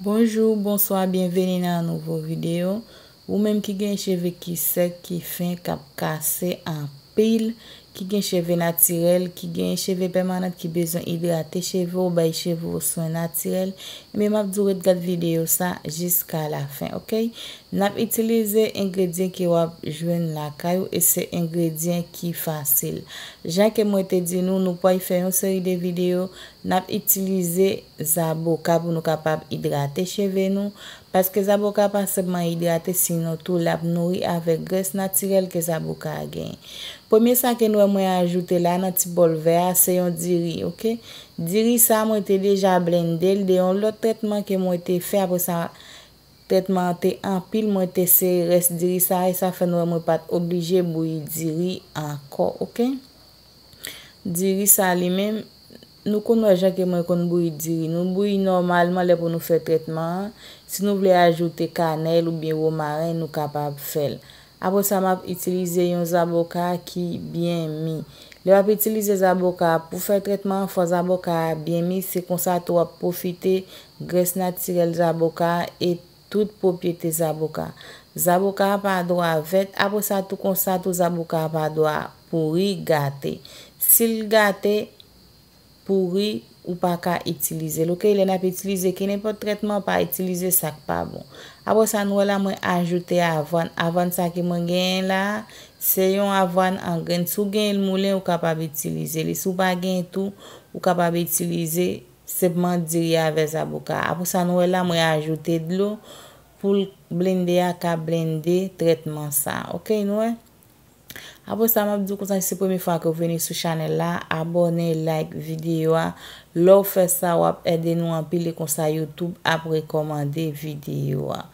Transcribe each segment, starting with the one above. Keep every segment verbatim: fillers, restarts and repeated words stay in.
Bonjou, bonswa, byenveni nan yon nouvo videyo. Ou menm ki gen cheve ki sèk, ki fen, k ap kase anpil, ki gen cheve natirèl, ki gen cheve pèmanan, ki bezwen idrate cheve w, bay cheve w swen natirèl, ebyen m ap di w ret gad videyo sa jiska lafen, oke? N ap itilize engredyan ke w ap jwenn lakay ou e se engredyan ki fasil. Jan ke mwen te di nou, nou pral fè yon seri de videyo, n ap itilize zaboka pou nou kapab idrate cheve nou, paske zaboka pa sèlman idrate, sinon tou l ap nouri avèk grès natirèl ke zaboka a genyen. Premye sa ke nou wè mwen ajoute la nan ti bòl vè a, se yon diri, oke? Diri sa mwen te deja blende l de yon lòt trètman ke mwen te fè, apre sa trètman an te anpil, mwen te sere rès diri sa e sa fè nou wè mwen pa t oblije bouyi diri ankò, oke? Diri sa li menm, nou konn wè jan ke mwen konn bouyi diri. Nou bouyi nòmalman lè pou nou fè trètman an. Si nou vle ajoute kanèl oubyen womaren, nou kapab fè l. Apre sa, m ap itilize yon zaboka ki byen mi. Lè w ap itilize zaboka a pou fè trètman an, fò zaboka a byen mi. Se konsa tou w ap pwofite grès natirèl zaboka a e tout pwopyete zaboka. Zaboka a pa dwa vèt, apre sa tou konsa tou zaboka a pa dwa pouri, gate. Si l gate, pouri, ou pa ka itilize l, oke? Lè n ap itilize kenenpòt trètman, pa itilize sa k pa bon. Apre sa, nou wè la mwen ajoute avwàn. Avwàn sa ke mwen genyen la, se yon avwàn an grenn. Si w genyen l moulen, ou kapab itilize li. Si w pa genyen tou, ou kapab itilize senpman diri avè zaboka. Apre sa, nou wè la mwen ajoute dlo pou l blende a ka blende trètman sa. Oke, nou wè? Apre sa, m ap di w konsa, si se premye fwa ke w vini sou chanèl la, abòne, like videyo a. Lè w fè sa, w ap ede nou anpil e konsa YouTube ap rekòmande videyo a.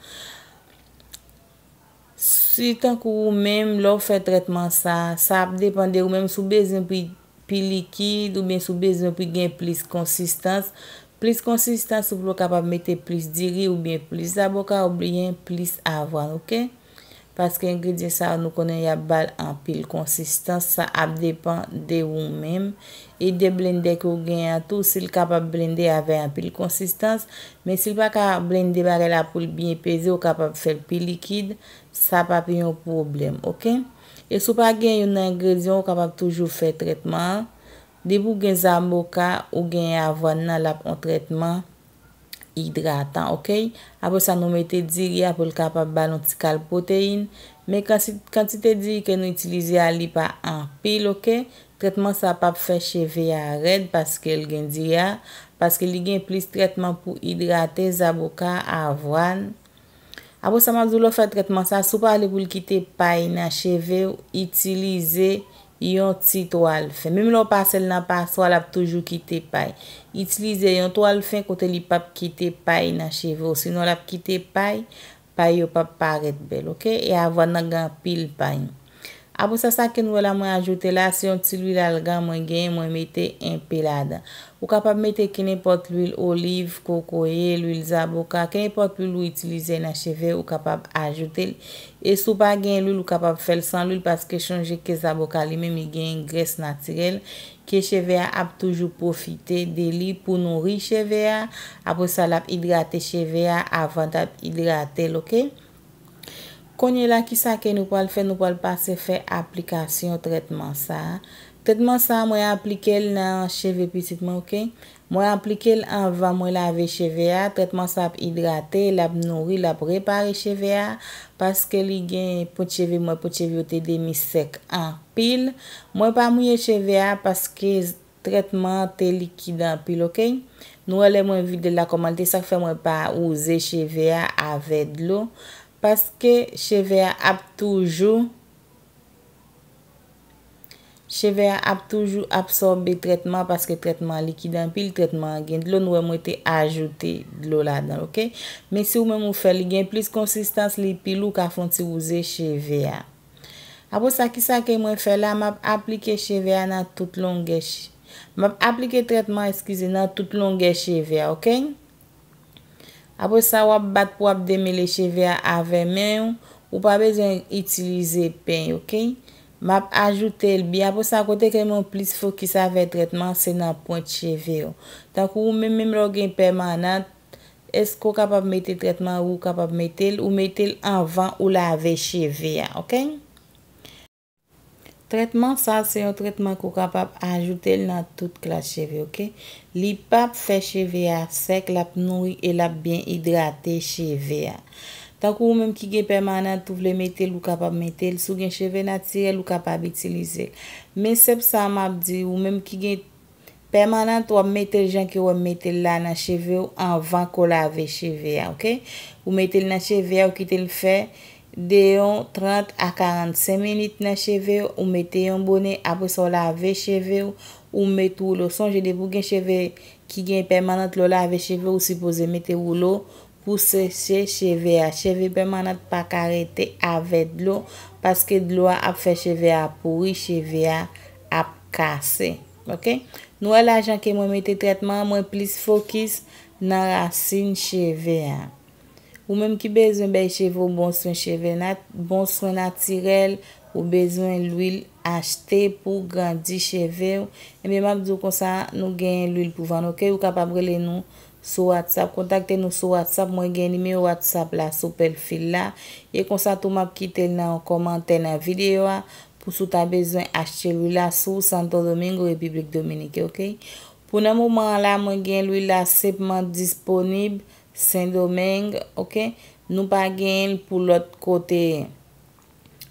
Si tankou ou menm, lè w fè trètman sa, sa ap depann de ou menm, si w bezwen pi, pi likid oubyen si w bezwen pi gen plis konsistans, plis konsistans ou pou kapab mete plis diri oubyen plis zaboka oubyen plis avwàn, oke? Paske engredyan sa yo nou konnen y ap ba l anpil konsistans, sa ap depann de ou menm e de blendè ke w genyen an tou, si l kapab blende avè anpil konsistans, men si l pa ka blende bagay la pou l byen peze, ou kapab fè l pi likid, sa p ap yon pwoblèm, oke? E si w pa gen youn nan engredyan, ou kapab toujou fè trètman an. Depi w gen zaboka, ou gen avwàn nan, l ap yon trètman idratan, oke? Apre sa, nou mete diri a pou l kapab ba l yon ti kal pwoteyin. Men kansi-, kantite diri ke nou itilize a, li pa anpil, oke? Trètman sa p ap fè cheve a rèd paske l gen diri a, paske li gen plis trètman pou idrate zaboka, avwàn. Apre sa, m ap di w lè w fè trètman sa, si w pa vle pou l kite pay nan cheve w, itilize yon ti twal fen. Menm lè w pase l nan paswa, l ap toujou kite pay. Itilize yon twal fen kote li p ap kite pay nan cheve w, sinon l ap kite pay, pay yo p ap parèt bèl, oke? E avwàn nan gen anpil pay. Apre sa, sa ke nou wè la, mwen ajoute la, se yon ti lwil algan mwen genyen, mwen mete enpe ladan. Ou kapab mete kenenpòt lwil oliv, kokoye, lwil zaboka, kenenpòt lwil ou itilize nan cheve, ou kapab ajoute l. E si w pa gen lwil, ou kapab fè l san lwil, paske chonje ke zaboka li menm, li gen grès natirèl, ke cheve a ap toujou pwofite de li pou nouri cheve a. Apre sa, l ap idrate cheve a avan l t ap idrate l, oke? Kounye la, kisa ke nou pral fè? Nou pral pase fè aplikasyon trètman sa a. Trètman sa a, mwen aplike l nan cheve pitit mwen, oke? Mwen aplike l anvan mwen lave cheve a. Trètman sa ap idrate, l ap nouri, l ap repare cheve a, paske li gen pwent cheve, mwen pwent cheve yo te demi sèk anpil. Mwen pa mouye cheve a paske trètman an te likid anpil, oke? Nou wè lè mwen vide l la kòman l te, sa k fè mwen pa wouze cheve a avè dlo, paske cheve a ap toujou, cheve a ap toujou absòbe trètman, paske trètman an likid anpil, trètman an gen dlo, nou wè mwen te ajoute dlo ladan l, oke? Men si ou menm ou fè li gen plis konsistans, li pi lou, ou ka fè yon ti wouze cheve a. Apre sa, kisa ke mwen fè la? M ap aplike cheve a nan tout longè ch-, m ap aplike trètman, eskize, nan tout longè cheve a, oke? Apre sa, w ap bat pou w ap demele cheve a avè men w. Ou pa bezwen itilize peny, oke? M ap ajoute l byen. Apre sa, kote ke mwen plis fokis avè trètman, se nan pwent cheve w. Tankou ou menm, menm lè w gen pèmanan, Èske w kapab mete trètman an? Wi, ou kapab mete l. Ou mete l anvan ou lave cheve a, oke? Trètman sa a se yon trètman ke w kapab ajoute l nan tout klas cheve, oke? Li p ap fè cheve a sèk, l ap nouri e l ap byen idrate cheve a. Tankou ou menm ki gen pèmanant, ou vle mete l, ou kapab mete l. Si w gen cheve natirèl, ou kapab itilize l. Men sèp sa a m ap di, ou menm ki gen pèmanant, w ap mete l jan ke w wè m mete l la nan cheve w anvan ke w lave cheve a, oke? Ou mete l nan cheve a, ou kite l fè de yon trant a karannsenk minit nan cheve w, ou mete yon bonè, apre sa w lave cheve w, ou met woulo. Sonje, depi w gen cheve ki gen pèmanant, lè w lave cheve w, ou sipoze mete woulo pou seche cheve a. Cheve pèmanant pa ka rete avè dlo, paske dlo a ap fè cheve a pouri, cheve a ap kase. Oke? Nou wè la jan ke mwen mete trètman an, mwen plis fokis nan rasin cheve a. Ou menm ki bezwen bay cheve w bon swen cheve nat-, bon swen natirèl, ou bezwen lwil achte pou grandi cheve w, ebyen, m ap di w konsa, nou gen lwil pou vann, oke? Ou kapab rele nou sou WhatsApp, kontakte nou sou WhatsApp, mwen gen nimewo WhatsApp la sou pèlfil la. E konsa tou, m ap kite l nan yon kòmantè nan videyo a, pou si w ta bezwen achte lwil la sou Santo Domingo, Repiblik Dominiken, oke? Pou nan moman an la, mwen gen lwil la senpman disponib Sendomeng, oke? Nou pa genyen l pou lòt kote,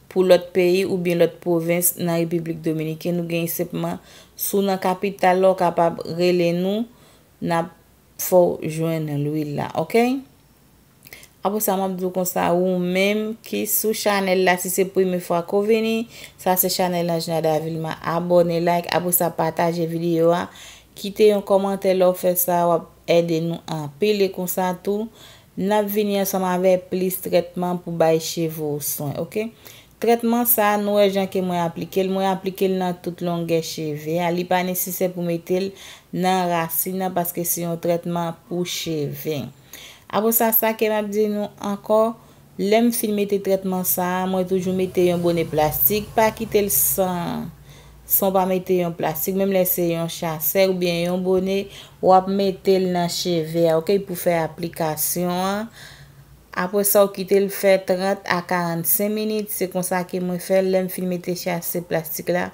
pou lòt peyi oubyen lòt pwovens nan Repiblik Dominiken. Nou genyen senpman, si w nan kapital la, w kapab rele nou, n ap fè w jwenn lwil la, oke? Apre sa, m ap di w konsa, ou menm ki sou chanèl la, si se premye fwa ke w vini, sa se chanèl Anjnada Vilma, abòne, like, apre sa, pataje videyo a, kite yon kòmantè lè w fè sa, w ap ede nou anpil, e konsa tou, n ap vini ansanm avèk plis trètman pou bay cheve w swen, oke? Trètman sa a, nou wè jan ke mwen aplike l, mwen aplike l nan tout longè cheve a, li pa nesesè pou mete l nan rasin nan, paske se yon trètman pou cheve. Apre sa, sa ke m ap di nou ankò, lè m fin mete trètman sa a, mwen toujou mete yon bonè plastik, pa kite l san, san w pa mete yon plastik, menm lè se yon chasè oubyen yon bonè, w ap mete l nan cheve a, oke, pou fè aplikasyon an. Apre sa, w kite l fè trant a karannsenk minit, se konsa ke mwen fè l, lè m fin mete chasè plastik la.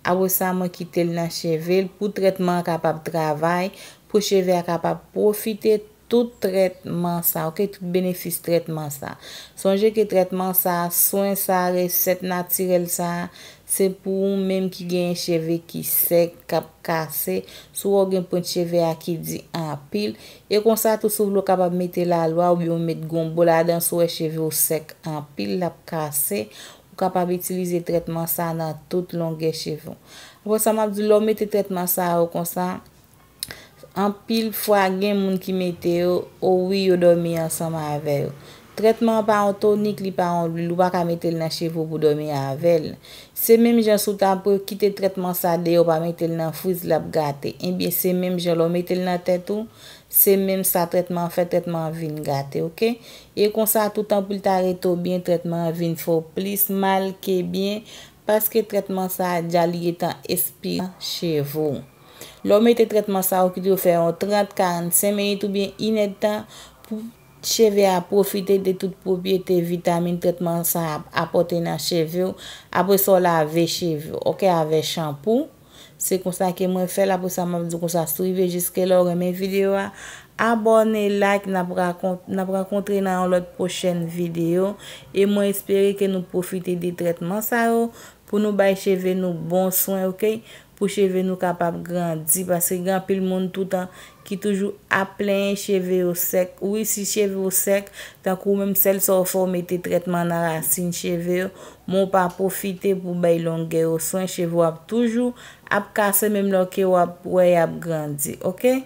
Apre sa, mwen kite l nan cheve l pou trètman an kapab travay, pou cheve a kapab pwofite tout trètman sa, oke, tout benefis trètman sa. Sonje ke trètman sa, swen sa, resèt natirèl sa, se pou ou menm ki genyen cheve ki sèk, k ap kase, si w gen pwent cheve a ki di anpil. E konsa tou, si w vle w kapab mete lalwa oubyen w met gonbo ladan, si w wè cheve w sèk anpil, l ap kase, ou kapab itilize trètman sa nan tout longè cheve w. Apre sa, m ap di, lè w mete trètman sa yo konsa, anpil fwa, gen moun ki mete yo, o wi, yo dòmi ansanm avè yo. Trètman an pa yon tonik, li pa yon lwil, ou pa ka mete l nan cheve w pou dòmi avè l. Se menm jan si w ta pre-, kite trètman sa deyò, pa mete l nan friz, l ap gate. Ebyen, se menm jan lè w mete l nan tèt ou, se menm sa trètman an fè, trètman an vin gate, oke? E konsa, tout anpil ta rete w byen, trètman an vin fè w plis mal ke byen, paske trètman sa a, dja li gentan espire cheve w. Lè w mete trètman sa a, ou kite yo fè yon trant, karannsenk minit oubyen inèdtan pou cheve a pwofite de tout pwopyete vitamin trètman sa a ap apòte nan cheve w. Apre sa, w lave cheve w, oke, avè chanpou. Se konsa ke mwen fè l. Apre sa, m ap di w konsa, si w rive jiske la, w renmen videyo a, abòne, like, n ap rakon-, n ap rankontre nan yon lòt pwochèn videyo. E mwen espere ke nou pwofite de trètman sa yo pou nou bay cheve nou bon swen, oke? Pou cheve nou kapab grandi, paske gen anpil moun toutan ki toujou ap plenyen cheve yo sèk. Wi, si cheve w sèk, tankou ou menm, sèl sa w fè, w mete trètman nan rasin cheve yo, men w pa pwofite pou bay longè yo swen, cheve w ap toujou ap kase, menm lè ke w ap wè y ap grandi, oke?